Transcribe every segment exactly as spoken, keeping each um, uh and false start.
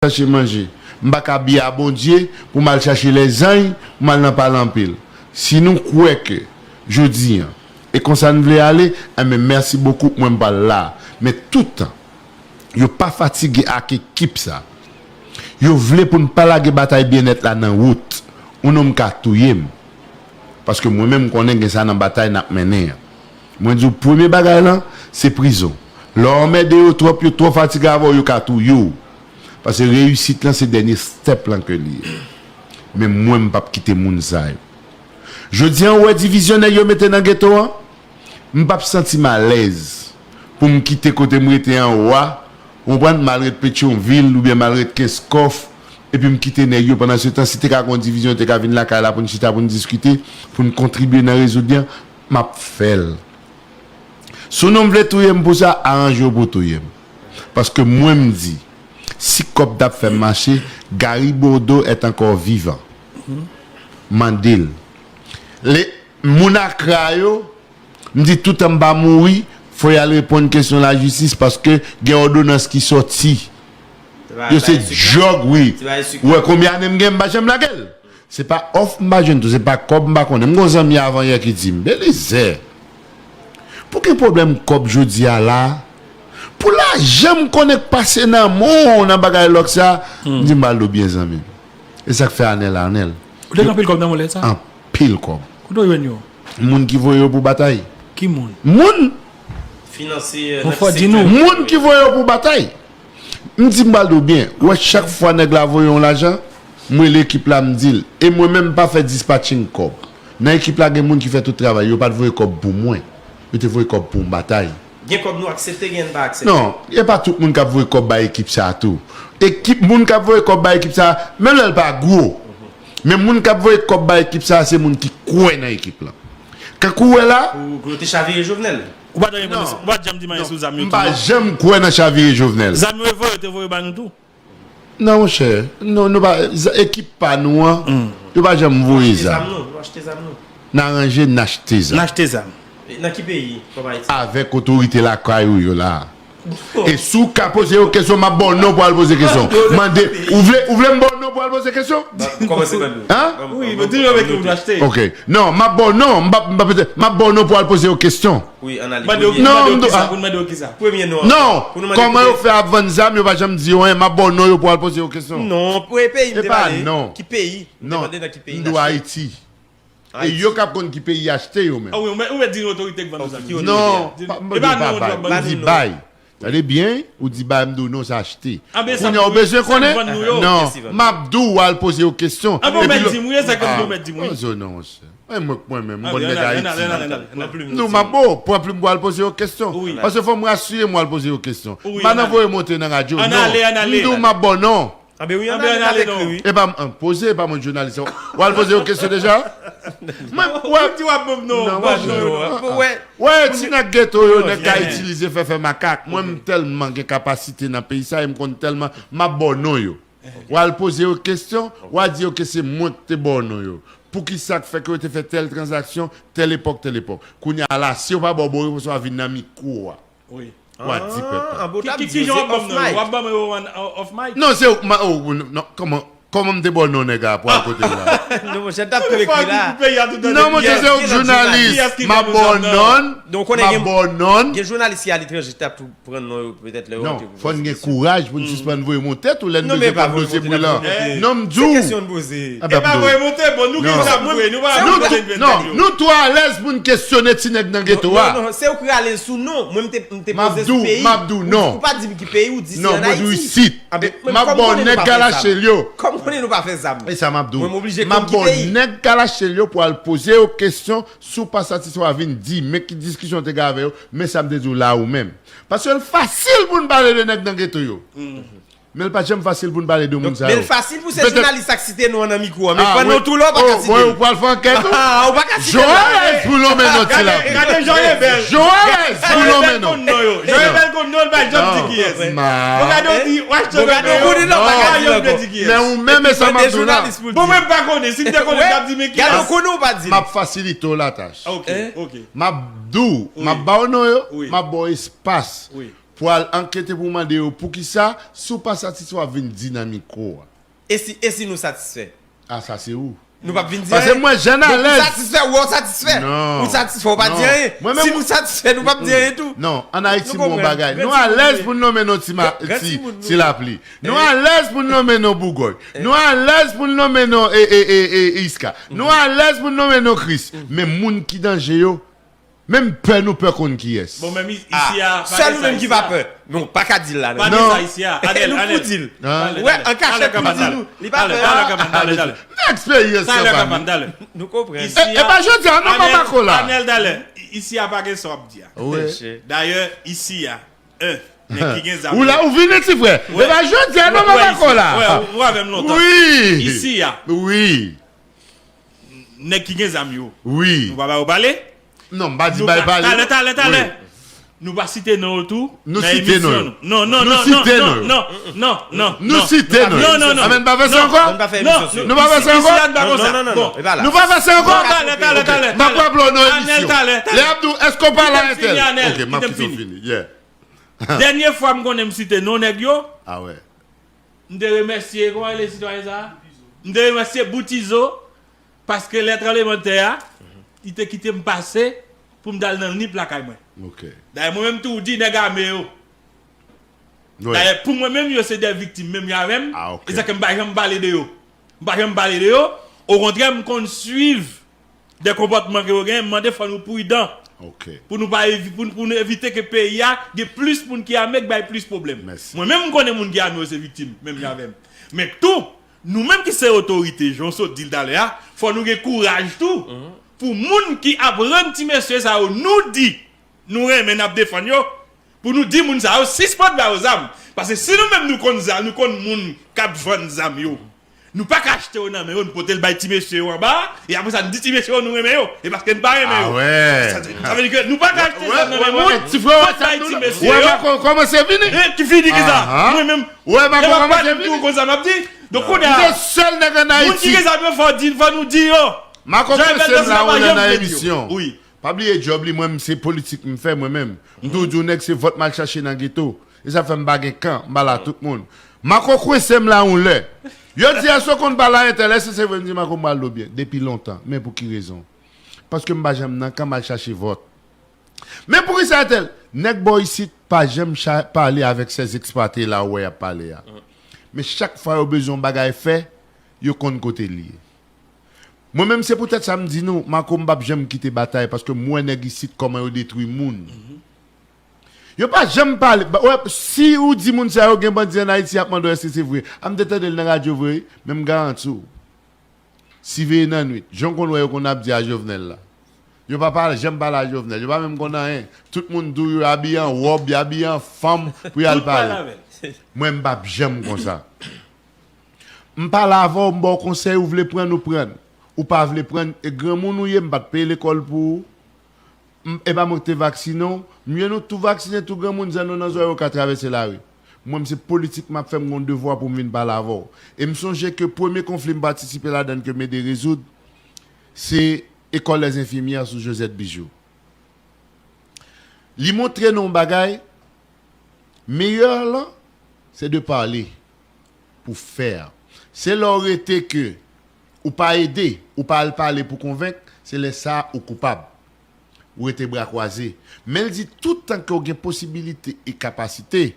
chache manje. M pa ka bi a Bondye pou m al chache lèzanj, pou m al nan pale anpil. Si nou kwè ke jodi an, e konsa n vle ale, enben, mèsi bokou, mwen m pral la. Men toutan, yo pa fatige ak ekip sa. Yo vle pou n pa lage batay byennèt la nan wout. Yon nonm ka touye m. Paske mwen menm m konnen gen sa nan batay n ap mennen an. Mwen di w premye bagay lan, se prizon. Lè w anmède yo twòp, yo twò fatige avè w, yo ka touye w. Paske reyisit lan se dènye stèp lan ke li ye. Men mwen m p ap kite moun sa yo. Jodi an, ou wè divizyon nèg yo mete nan geto an? M p ap santi m alèz pou m kite kote m rete anwo a, ou konprann, m al ret Petyonvil oubyen m al ret Kenskòf, epi m kite nèg yo. Pandan se tan, si te ka gen yon divizyon, yo te ka vin lakay la pou n chita, pou n diskite, pou n kontribye nan rezoud li an, m ap fè l. Si w non vle touye m pou sa, aranje w pou w touye m. Paske mwen m di, si kòb t ap fè m mache, Gary Bodeau est encore vivant. Mande l. Le, moun Akra yo, m di toutan m pa mouri, fò y al reponn kesyon lajistis paske gen òdonans ki sòti. Yo se djòg, wi. Ou wè konbyen ane m gen, m pa janm lage l. Se pa òf m pa jwenn tou, se pa kòb m pa konnen. M gon zanmi avan yè ki di m, Belize, pou gen pwoblèm kòb jodi a la, pou lajan m konnen k pase nan men w nan bagay lòk sa, m di m pral do byen zanmi m. E sa k fè Anèl Anèl. Ou te gen anpil kòb nan men w lè sa? Anpil kòb. Kote w jwenn yo? Moun ki voye yo pou batay. Ki moun? Moun! Finanse, euh, nan ki sektè? Moun ki voye yo pou batay. M di m pral di w byen, ou wè chak fwa nèg la voye yon lajan, m rele ekip la m di l, e mwen menm m pa fè dispatching kòb. Nan ekip la gen moun ki fè tout travay, yo pa t voye kòb pou mwen, yo te voye kòb pou yon batay. Gen kòb nou aksepte, gen n pa aksepte. Non, e pa tout moun k ap voye kòb bay ekip sa a tou. Ekip, moun k ap voye kòb bay ekip sa a, menm lè l pa gwo, men moun k ap voye kòb bay ekip sa a, se moun ki kwè nan ekip lan. Kankou w wè la. Pou, pou yo te chavire Jovenel. Ou pa janm reponn, ou pa janm di m anyen sou zam yo tou, non? M pa janm kwè nan chavire Jovenel. Zam yo voye, yo te voye ba nou tou. Non, monchè. Non, nou pa, z-, ekip pa nou an, yo pa janm voye zam. Nou achte zam, nou. N aranje, n achte zam. N achte zam. E nan ki peyi? Kòm Ayiti? Avèk otorite lakay ou yo la. E si w ka poze yo kesyon, m ap ba w non pou al poze kesyon. Mande, ou vle, ou vle m ba w non pou al poze kesyon? Kòmanse ban nou. Hein? Wi, men di yo avèk yo achte. Ok. Non, m ap ba w non, m p ap, m p ap, m ap ba w non pou al poze yo kesyon. Wi, ann ale. Mande yo, non, mande yo kisa, pou n mande yo kisa? Premye non an. Non, kòman yo fè ap vann zam, yo pa janm di yo anyen, m ap ba w non yo pou al poze yo kesyon. Non, pou e peyi m te pale. Ki peyi? M te mande nan ki peyi n achte. Non, m di w Ayiti. E yo k ap konn ki peyi achte yo menm. Ah wi, ou mèt, ou mèt di nou otorite k vann nou sa. Non, pa, m di bay. Tande byen, ou di bay, m di w non, se achte. Kounye a, ou bezwen konnen? Non, m ap di w al poze yo kesyon. Anben ou mèt di m wi, e sa k ap di w mèt di m wi. Ozo non, monchè. Mwen, mwen, mwen menm, m konn nèg Ayiti. Non, m ap bo, pran plim pou al poze yo kesyon. Paske fò m rasire m, w al poze yo kesyon. M pa nan voye monte nan radyo, non. M di w m ap ba w non. Anben wi, ann ale, ann ale avèk li wi. E pa m, an, poze, e pa mwen jounalis. W al poze yo kesyon deja? Mwen, w ap di w ap ban m non, w ap ban m non. Wè, ti nèg geto yo, nèg ka itilize fè fè makak. Mwen, m tèlman gen kapasite nan peyi sa, e m konn tèlman, m ap ba w non yo. W al poze yo kesyon, w a di yo ke se mwen ki te ba w non yo. Poukisa k fè ke yo te fè tèl tranzaksyon, tèl epòk, tèl epòk? Kounye a la, si yo pa ba w bon repons, w a vin nan mikwo a. Wi. W a di pèp la. Ki, ki, ki jan w ap ban m non yo? W ap ban m yo an, an, off mic? Non, se ou, ma, oh, non, non, kòman, kòman m te ba w non nèg la pou al kote l la? Non, monchè, t ap tou ekri la. Non, monchè, se ou k jounalis. M ap ba w non, m ap ba w non. Gen jounalis ki aletranje k t ap tou pran non yo, petèt lè yo te pou poze kesyon. Non, fò n gen kouraj pou n sispann voye monte tou lè n bezwen pran dosye bri lan. Non, m di w. Se kesyon n poze. E pa voye monte, bon, nou ki t ap voye, nou pa ap monte. Non, nou tou alèz pou n kesyone ti nèg nan geto a. Non, non, se ou k rale l sou non. Mwen, m te, m te poze sou peyi. M ap di w non. Ou pa di m ki peyi, ou di se ann Ayiti. Non, mwen di w isit. M ap ba w nèg Kalache l yo. Kòm konnen nou pa fè zam. E sa m ap di w. Mwen, m oblije konn ki peyi. M ap ba w nèg Kalache l yo pou al poze yo kesyon. Si w pa satisfè, w a vin di, men ki diskisyon w te gen avè yo, men sa m te di w la ou menm. Paske l fasil pou n pale de nèg nan geto yo. Men l pa janm fasil pou n pale de moun sa yo. Men l fasil pou se jounalis sa k site non an nan mikwo a. Men pandan w tou la, w pa ka site l. Ou pral fè ankèt ou? Ou pa ka site l. Jan w alèz pou nonmen non ti la. Gade, gade Jean Rebel. Jan w alèz pou nonmen non. Jean Rebel konn non yo. Jean Rebel konn non, l pa janm di kiyès. Bon, gade w di, w achte non yo. Ou pa janm di kiyès. Men ou menm, e sa m ap di w la. Bon, mwen m pa konnen. Si m te konnen, m t ap di men kiyès. Gade, ou konnen ou pa di l. M ap fasilite w latach. Ok, ok. M ap di w, m ap ba w non yo, m ap ba w espas. Wi. pou al ankete pou mande yo poukisa, si w pa satisfè, w ap vin di nan mikwo a. E si, e si nou satisfè? Ah, sa se ou. Nou p ap vin di anyen. Paske mwen, jan alèz. Satisfè, ou wè w satisfè. Ou satisfè, ou pa di anyen. Si nou satisfè, nou p ap di anyen tou. Non, ann Ayiti, bon bagay. Nou alèz pou n nonmen non ti lapli. Nou alèz pou n nonmen non bougòy. Nou alèz pou n nonmen non iska. Nou alèz pou n nonmen non Kris. Men moun ki danje yo, menm pè nou pè konn kiyès. Bon, menm isi a, sèl ou menm ki pa pè. Non, pa ka di l la. Pa di sa isi a. Anèl, nou pou di l. Wè, an kachèt pou di nou. Li pa pè. Talè, talè, talè. Eksperyans sa pa nou. Nou konprann. Isi a. E pa jodi a, non, Mamako la. Anèl, talè. Isi a pa gen sa w ap di a. Dayè, isi a. Nèg ki gen zam. Ou la, ou vini ti frè. E pa jodi a, non, Mamako la. Ou avè m lontan. Wi. Isi a. Wi. Nèg ki gen zam yo. Wi. Nou pa ba yo pale. Non, m pa di bay pale. Talè, talè, talè. Nou pa site non yo tou. Nou site non yo. Non, non, non, non, non, non, non, non. Nou site non yo. Non, non, non. Anben, n pa fè sa ankò? Nou pa fè emisyon sou yo. Nou pa fè sa ankò? Isi a n pa konsa. Non, non, non, non. Nou pa fè sa ankò? Talè, talè, talè. M ap raple w nan emisyon. Anèl, talè, talè. Lè y ap di w, èske w pale a entèl? Oke, m ap kite w fini. Dènye fwa m konnen m site non nèg yo. A wè. M te remèsye, kòman rele sitwayen sa a? M te remèsye Boutizo paske lè tranblemanntè a, li te kite m pase pou m t al nan nip lakay mwen. Dayè, mwen menm tou, ou di nèg ame yo. Dayè, pou mwen menm, yo se de viktim menm jan avè m. E sa ke m pa janm pale de yo. M pa janm pale de yo. Okontrè, m konn swiv de konpòtman ke yo genyen, m mande fò nou pridan. Pou nou pa evi, pou, pou nou evite ke peyi a gen plis moun ki ame k bay plis pwoblèm. Mwen menm m konnen moun ki ame yo se viktim, menm jan avè m. Men tou, nou menm ki se otorite, jan w sot di l talè a, fò nou gen kouraj tou. Pou moun ki ap rann ti mesye sa yo, nou di, nou renmen, n ap defann yo, pou nou di moun sa yo sispann ba yo zam. Paske si nou menm nou konn zam, nou konn moun k ap vann zam yo, nou pa ka achte yo nan men yo, nou pote l bay ti mesye yo anba a, e apre sa n di ti mesye yo nou renmen yo, e paske n pa renmen yo. Sa vle di ke nou pa ka achte zam nan men moun, pote bay ti mesye yo. Wè Mako kòmanse vini. Ki vini kisa? Mwen menm, lè m ap pale m tou konn sa m ap di. Donk kounye a, moun ki gen zam yo, fò di, fò nou di yo. Mako kwese m la ou lè nan emisyon. Pa bliye djòb li, mwen m se politik m fè mwen menm. M toujou di w nèg se vòt m al chache nan geto. E sa fè m pa gen kan, m pale a tout moun. Mako kwese m la yon lè. Yo di èske w konn pale a entèl, èske se vre? M di Mako m pral do byen depi lontan. Men pou ki rezon? Paske m pa janm nan kan m al chache vòt. Men poukisa entèl? Nèg bò isit pa janm pale avèk sèz eksplwate la ou wè y ap pale a. Men chak fwa yo bezwen yon bagay fè, yo konn kote l ye. Mwen menm se poutèt sa m di nou, Mako m p ap janm kite batay paske m wè nèg isit kòman yo detwi moun. Yo pa janm pale, wè, si ou di moun sa yo gen bandi ann Ayiti y ap mande w èske se vre. A m te tande l nan radyo vre wi, men m garanti w. Siveye nan nwit, jan w konn wè yo konn ap di a Jovenel la. Yo pa pa janm pale a Jovenel, yo pa menm konn anyen. Tout moun di w yo abiye an wòb, yo abiye an fanm pou y al pale. Mwen m p ap janm konsa. M pale avè w, m ba w konsèy, ou vle pran n, ou pran n. Ou pa vle pran n, e granmoun ou ye, m pa t peye lekòl pou ou. M, e pa mwen ki te vaksinen w. M ye nou tou vaksinen, tou granmoun, zan nou nan zòrèy, ou ka travèse lari. Mwen, m se politik m ap fè, m gon devwa pou m vin pale avè w. E m sonje ke premye konfli m patisipe ladan l ke m ede rezoud, se École des Infirmières sou Josette Bijou. Li montre nou yon bagay, meyè lan, se de pale pou fè. Se lè w rete ke ou pa ede, ou pa al pale pou konvenk, se lè sa a ou koupab. Ou rete bra kwaze. Men l di tout tan ke w gen posibilite e kapasite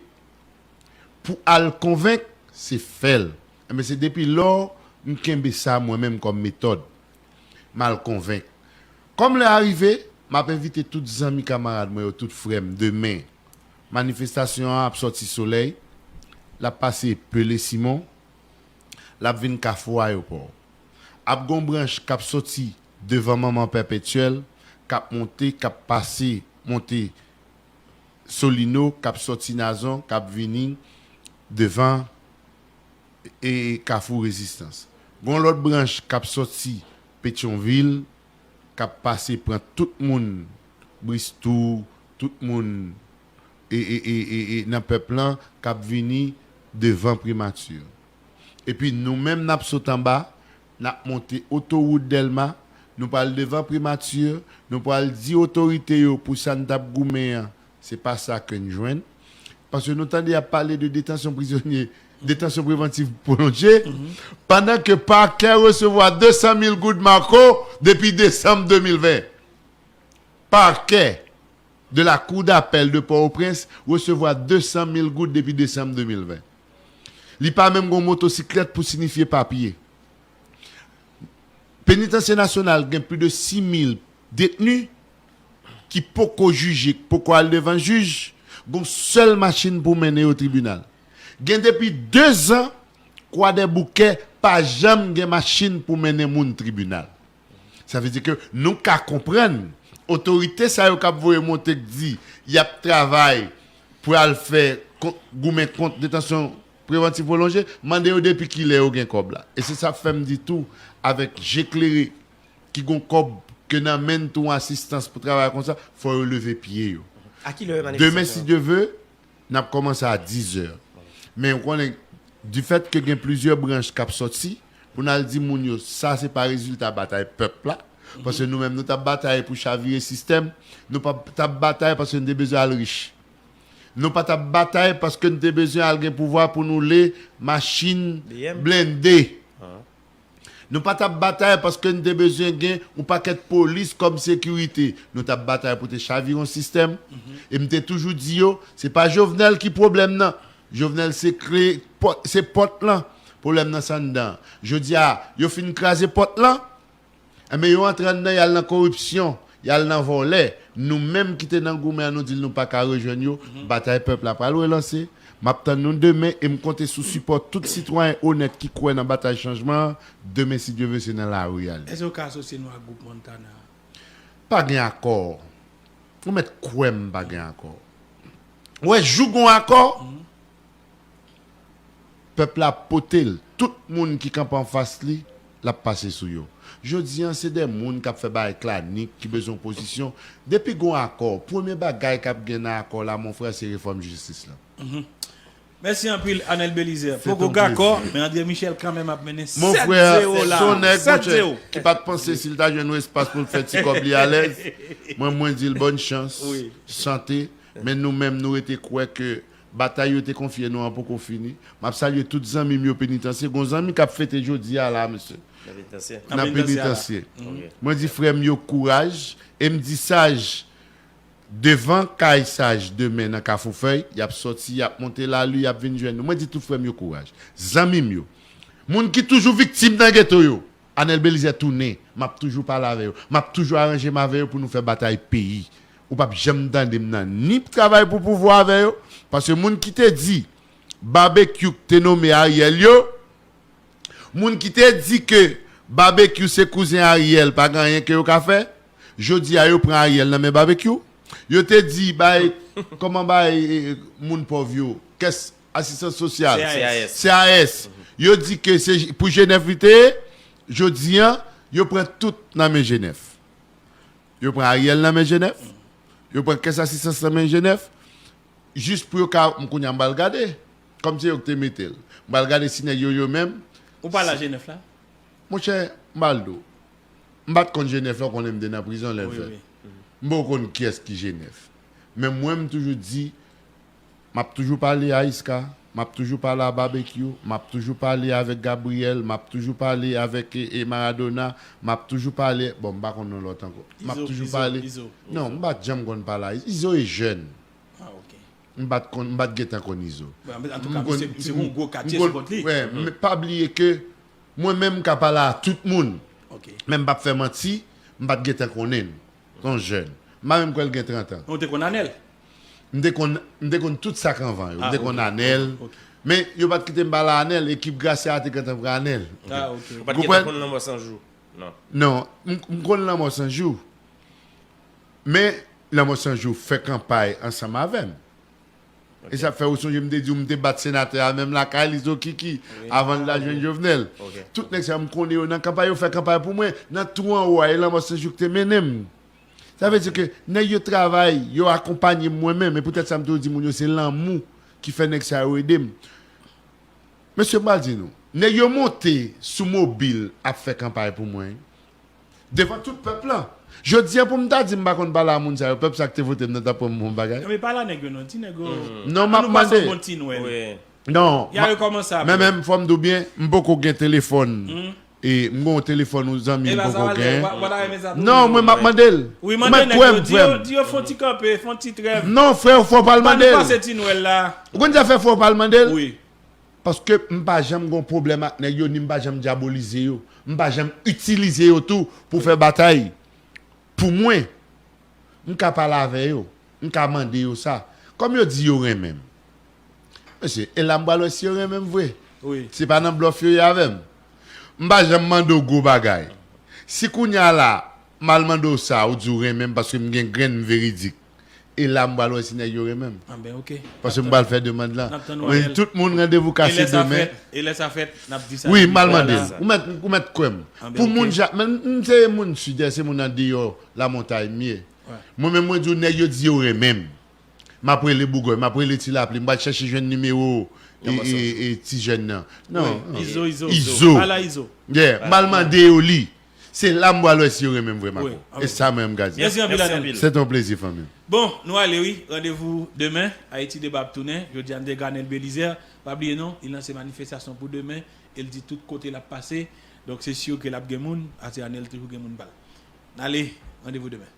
pou al konvenk, se fè l. Enben, se depi lò m kenbe sa mwen menm kòm metòd. M al konvenk. Kòm lè a rive, m ap envite tout zanmi kamarad mwen yo, tout frè m, demen, manifestasyon an ap sòti Solèy, l ap pase Pelé Simon, l ap vin Kafou Ayewopò. Ap gon branch k ap sòti devan Manman Pèpetyèl, k ap monte, k ap pase, monte Solino, k ap sòti Nazon, k ap vini devan e Kafou Rezistans. Gon lòt branch k ap sòti Petyonvil, k ap pase pran tout moun Bristou, tout moun e, e, e, e, e nan pèp lan k ap vini devan Primati. Epi nou menm n ap sot anba, n ap monte otowout Dèlma, nou pral devan Primati, nou pral di otorite yo pou sa n t ap goumen an, se pa sa ke n jwenn. Paske nou tande y ap pale de detansyon prizonye, detansyon prevantiv pwolonje, pandan ke pakè resevwa de san mil goud Marco depi desanm de mil ven. Pakè de la Cour d'appel de Port-au-Prince resevwa de san mil goud depi desanm de mil ven. Li pa menm gon motosiklèt pou sinifye papye. Penitansye Nasyonal gen plis de sis mil detni ki poko jije, ki poko al devan jij, gon sèl machin pou mennen yo tribinal. Gen depi de zan, Kwadèboukè pa janm gen machin pou mennen moun tribinal. Sa vle di ke nou ka konprann otorite sa yo k ap voye monte k di y ap travay pou al fè kon-, goumen kont detansyon prevantiv pwolonje, mande yo depi kilè yo gen kòb la. E se sa k fè m di tou, avèk je klere, ki gon kòb ke nan men n tou asistans pou travay konsa, fò yo leve pye yo. A kilè manifestasyon? Demen, si Dye ve, n ap kòmanse a diz è. Men ou konnen, difèt ke gen plizyè branch k ap sòti, pou n al di moun yo, sa se pa rezilta batay pèp la, paske nou menm nou t ap batay pou chavire sistèm, nou pa t ap batay paske n te bezwen al rich. Nou pa t ap batay paske n te bezwen al gen pouvwa pou nou le machin blende. Nou pa t ap batay paske n te bezwen gen yon pakèt polis kòm sekirite. Nou t ap batay pou te chavire yon sistèm. E m te toujou di yo, se pa Jovenel ki pwoblèm nan. Jovenel se kle, pòt, se pòt lan. Pwoblèm nan se anndan. Jodi a, yo fin kraze pòt lan. Enben, yo antre anndan, y al nan koripsyon, y al nan vòlè. Nou menm ki te nan goumen an, nou di l nou pa ka rejwenn yo. Batay pèp la pral relanse. M ap tann nou demen e m konte sou sipò tout sitwayen onèt ki kwè nan batay chanjman an. Demen, si Dye ve, se nan lari y ale. Èske w ka asosye nou ak gwoup Montana? Pa gen akò. Ou mèt kwè m pa gen akò. Ou wè, jou gon akò, pèp la ap pote l. Tout moun ki kanpe anfas li, l ap pase sou yo. Jodi a, se de moun k ap fè bagay klanik, ki bezwen opozisyon. Depi gon akò, premye bagay k ap gen nan akò la, mon frè, se refòm jistis la. Mèsi anpil, Anèl Belizaire. Poko gen akò, men André Michel kanmenm ap mennen sèt zewo la. Mon frè, se yon nèg, monchè, ki pa t panse si l ta jwenn yon espas pou l fè ti kòb li alèz. Mwen, mwen di l bòn chans, sante. Men nou menm, nou rete kwè ke batay yo te konfye nou an poko fini. M ap salye tout zanmi m yo penitansye. Gon zanmi k ap fete jodi a la, mesye. Nan penitansye a la. Nan penitansye. Mwen di frè m yo kouraj. E m di Saj, devan kay Saj demen nan Kafou Fèy, y ap sòti, y ap monte lari, y ap vin jwenn nou. Mwen di tout frè m yo kouraj. Zanmi m yo. Moun ki toujou viktim nan geto yo. Anèl Belizaire tounen, m ap toujou pale avè yo. M ap toujou aranje m avè yo pou nou fè batay peyi. Ou p ap janm tande m nan ni travay pou pouvwa avè yo, paske moun ki te di Babekyou k te nome Ariel yo, moun ki te di ke Babekyou se kouzen Ariel, pa gen anyen ke yo ka fè, jodi a yo pran Ariel nan men Babekyou. Yo te di bay, kòman bay, e, e, moun pòv yo, kès asistans sosyal, C A S. C A S. Yo di ke se pou G nèf li te ye, jodi a, yo pran tout nan men G nèf. Yo pran Ariel nan men G nèf. Yo pran kès asistans nan men G nèf. Jis pou yo ka, m kounye a m pral gade. Kòm se yo ki te mete l. M pral gade si nèg yo, yo menm. Ou pale a G nèf la? Monchè, m pral di w. M pa t konn G nèf la, w konnen m te nan prizon lè l fèt. M poko konn kiyès ki G nèf. Men mwen, m toujou di, m ap toujou pale a Iska, m ap toujou pale a Babekyou, m ap toujou pale avèk Gabriel, m ap toujou pale avèk, e, e, Maradona, m ap toujou pale, bon, m pa konn non lòt ankò. M ap toujou pale. Non, m pa t janm konn pale a Izo. Izo e jèn. Ah, ok. M pa t konn, m pa t gentan konn Izo. Antouka, misye, misye gon gwo katye sou kont li. Wè, men pa bliye ke mwen menm m ka pale a tout moun. Ok. Men m p ap fè manti, m pa t gentan konnen l. Se yon jèn. M pa menm kwè l gen trant an. Ou te konn Anèl? M te konn, m te konn tout sa k anvan yo. M te konn Anèl. Men yo pa t kite m pale a Anèl, ekip Gracia a te gentan pran Anèl. Ah, ok. Ou pa t gentan konn Lanmò San Jou? Non. Non, m, m konn Lanmò San Jou. Men Lanmò San Jou fè kanpay ansanm avè m. E sa fè ou sonje m te di w m te bat senatè a menm lakay li, Zo Kiki, avan l ta jwenn Jovenel. Tout nèg sa yo m konnen yo nan kanpay, yo fè kanpay pou mwen. Nan twou anwo a, e Lanmò San Jou ki te mennen m. Sa vle di ke nèg yo travay, yo akonpanye m mwen menm. E poutèt sa m toujou di moun yo se lanmou ki fè nèg sa yo ede m. Mesye, m pral di nou, nèg yo monte sou mobil ap fè kanpay pou mwen. Devan tout pèp lan. Jodi a pou m ta di m pa konn pale a moun sa yo, pèp sa k te vote m nan t ap pran m pou yon bagay. Men pale a nèg yo non, ti nèg yo. Non, m ap Ann nou pase mande. Yon bon ti Nwèl. Wi. Non, Y a ma- rekòmanse men apre. Menm fò m di w byen, m poko gen telefòn. E m gen yon telefòn yon zanmi m Eba sa poko pale, gen. w pa ta renmen sa tou. Non, mwen m ap mande l. Wi, Ou mande mèt nèg kwè yo, m, di frè yo, m. Di yo fè yon ti kanpe, fè yon ti trèv. Non, frè, fò w pa l Pa mande nou l. Pase ti Nwèl la. Ou konn sa fè fò w pa l mande l? Wi. Paske m pa janm gen yon pwoblèm ak nèg yo, ni m pa janm dyabolize yo. M pa janm itilize yo tou pou fè batay. Pou mwen, m ka pale avè yo. M ka mande yo sa. Kòm yo di yo renmen m. Mesye, e la m pral wè si yo renmen m vre. Wi. Se pa nan blòf yo ye avè m. M pa janm mande w gwo bagay. Si kounye a la, m al mande w sa, ou di w renmen m paske m gen grenn m veridik. E la m pral wè si nèg yo renmen m. Anben, ok. Paske m pral fè demann lan. N ap tann ou Mwen anèl. Tout moun randevou E kase lè sa demen. Fèt, e lè sa fèt, n ap di sa. Wi, m al Voilà. Mande l. Ou mèt, ou mèt kwè m. Anben, Pou ok. Moun ja, men m se moun sid, se moun an deyò lamontay m ye. Wi. Mwen menm mwen di w nèg yo di yo renmen m. M ap rele bougòy, m ap rele ti lapli, m pral chèche jwenn nimewo e, Yon mòso. E, e, ti jèn nan. Non. Wi, Izo, Izo. Izo. Pale a Izo. Yeah, m al mande yo li. Se la m pral wè si yo renmen m vre, Mako. Wi, E sa mwen m ka di. Mèsi anpil, Mèsi Anèl. anpil. Se te yon plezi, fanmi m. Bon, nou ale wi. Randevou demen. Ayiti Deba ap tounen. Jodi a n te Anèl Belizaire. Pa bliye non, li lanse manifestasyon pou demen. E l di tout kote l ap pase. Donk se si ke l ap gen moun. Ase Anèl toujou gen moun pa l. N ale, randevou demen.